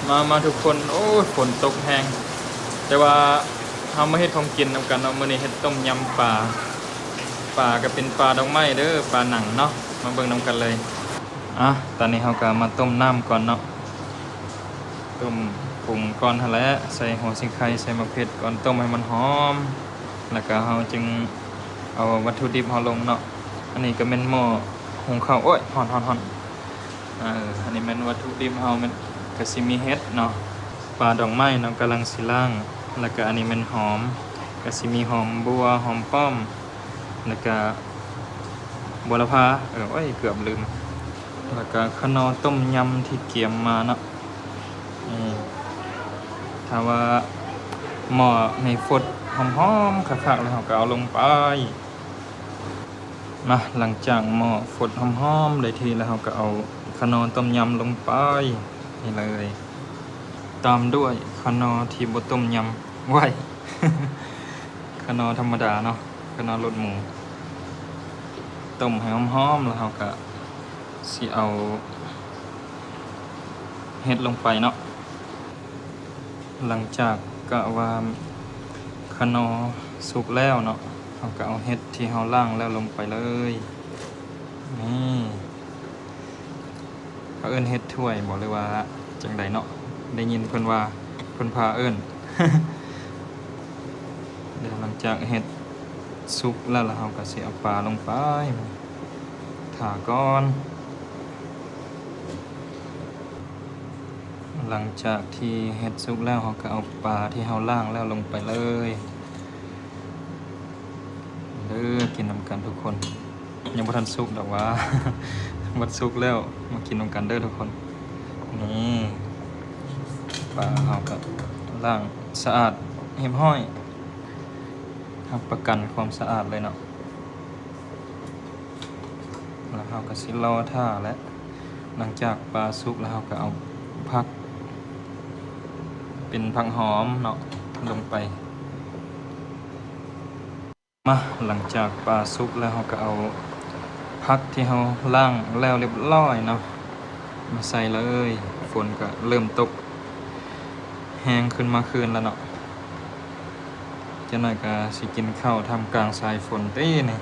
ມາ ມາທຸກຄົນ ໂອ້ຍ ຝົນຕົກແຮງ ແຕ່ວ່າເຮົາມາເຮັດຂອງກິນນຳກັນເນາະ. ມື້ນີ້ເຮັດຕົ້ມຍຳປາ ປາກໍເປັນປາດອກໄມ້ເດີ ປາໜັງເນາະ. ມາເບິ່ງນຳກັນເລີຍ. ອ່ະ ຕອນນີ້ເຮົາກໍມາຕົ້ມນ້ຳກ່ອນເນາະ ຕົ້ມປຸງກ່ອນຫັ້ນແຫຼະ ໃສ່ຫົວສີໄຄ ໃສ່ໝາກເຜັດກ່ອນ ຕົ້ມໃຫ້ມັນຫອມ ແລ້ວກໍເຮົາຈຶ່ງເອົາວັດຖຸດິບເຮົາລົງເນາະ. ອັນນີ້ກໍແມ່ນໝໍ້ ຫຸງເຂົ້າ ໂອ້ຍ ຮ້ອນໆໆ ເອີ ອັນນີ້ແມ່ນວັດຖຸດິບເຮົາ ແມ່ນກະຊິມີເຫັດເນາະ ປາດອກໄມ້ເນາະ ກຳລັງຊິລ້າງ ແລ້ວກະອັນນີ້ແມ່ນຫອມ ກະຊິມີຫອມບົ່ວ ຫອມປ້ອມ ແລ້ວກະບົວລະພາ ເອີ ໂອ້ຍ ເກືອບລືມ ແລ້ວກະຂະໜໍ້ຕົ້ມຍຳທີ່ກຽມມາເນາະ. ນີ້ ຖ້າວ່າໝໍ້ໃຫ້ຟົດຫອມໆຄັກໆ ແລ້ວເຮົາກໍເອົາລົງໄປ. ມາ ຫຼັງຈາກໝໍ້ຟົດຫອມໆໄດ້ທີ່ແລ້ວ ເຮົາກໍເອົາຂະໜໍ້ຕົ້ມຍຳລົງໄປ ນີ້ເລີຍ ຕາມດ້ວຍຂະໜໍ່ທີ່ບໍ່ຕົ້ມຍຳ ໄວ້ ຂະໜໍ່ທຳມະດາເນາະ ຂະໜໍ່ລົດໝູ ຕົ້ມໃຫ້ຫອມໆ ແລ້ວເຮົາກໍຊິເອົາເຫັດລົງໄປເນາະ. ຫຼັງຈາກກະວ່າຂະໜໍ່ສຸກແລ້ວເນາະ ເຮົາກໍເອົາເຫັດທີ່ເຮົາລ້າງແລ້ວລົງໄປເລີຍ. ນີ້ ເຂົາເອີ້ນເຫັດຖ້ວຍບໍ ຫຼືວ່າຈັ່ງໃດເນາະ ໄດ້ຍິນເພິ່ນວ່າ ເພິ່ນພາເອີ້ນ. ດຽວຫຼັງຈາກເຫັດສຸກແລ້ວ ແລ້ວເຮົາກໍຊິເອົາປາລົງໄປ ຖ້າກ່ອນ. ຫຼັງຈາກທີ່ເຫັດສຸກແລ້ວ ເຮົາກໍເອົາປາທີ່ເຮົາລ້າງແລ້ວລົງໄປເລີຍເດີ ກິນນຳກັນທຸກຄົນ. ຍັງບໍ່ທັນສຸກດອກຫວາ ບັດສຸກແລ້ວ ມາກິນນຳກັນເດີທຸກຄົນ. ນີ້ ປາເຮົາກໍລ້າງສະອາດຮຽບຮ້ອຍ ຮັບປະກັນຄວາມສະອາດເລີຍເນາະ. ແລ້ວເຮົາກໍຊິລໍຖ້າແຫຼະ ຫຼັງຈາກປາສຸກແລ້ວ ເຮົາກໍເອົາຜັກ ເປັນຜັກຫອມເນາະ ລົງໄປ. ມາ ຫຼັງຈາກປາສຸກແລ້ວ ເຮົາກໍເອົາຜັກທີ່ເຮົາລ້າງແລ້ວຮຽບຮ້ອຍເນາະ ມາໃສ່ເລີຍ. ຝົນກໍເລີ່ມຕົກແຮງຂຶ້ນມາຄືນແລ້ວເນາະ. ຈັກໜ້ອຍກໍຊິກິນເຂົ້າທ່າມກາງສາຍຝົນຕິນີ້.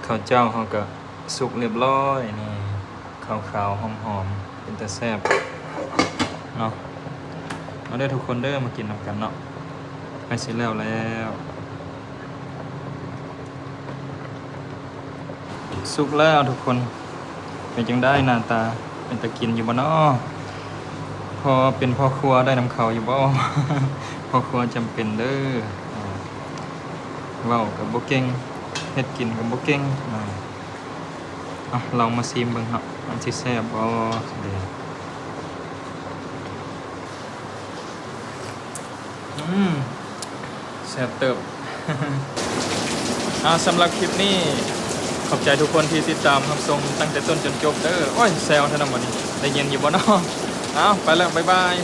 ເຂົ້າເຈົ້າເຮົາກໍສຸກຮຽບຮ້ອຍນີ້ ຂາວໆ ຫອມໆ ເປັນຕາແຊບເນາະ. ມາເດີທຸກຄົນເດີ ມາກິນນຳກັນເນາະ. ໃກ້ຊິແລ້ວແລ້ວ ສຸກແລ້ວທຸກຄົນ. ເປັນຈັ່ງໃດໜ້າຕາ ເປັນຕາກິນຢູ່ບໍ່ນໍ? ພໍເປັນພໍ່ຄົວໄດ້ນຳເຂົາຢູ່ບໍ່? ພໍ່ຄົວຈຳເປັນເດີ ເວົ້າກໍບໍ່ເກັ່ງ ເຮັດກິນກໍບໍ່ເກັ່ງ. ເອົາ ລອງມາຊີມເບິ່ງເນາະ ມັນຊິແຊບບໍ່ເດ. ອືມ ແຊບເຕີບ. ອ່າ ສຳລັບຄລິບນີ້ ຂອບໃຈທຸກຄົນທີ່ຕິດຕາມຮັບຊົມຕັ້ງແຕ່ຕົ້ນຈົນຈົບເດີ. ໂອ້ຍ ແຊວແທ້ນຳບັດນີ້ ໄດ້ຍິນຢູ່ບໍ່ນໍ? ເອົາ ໄປແລ້ວ ບາຍບາຍ.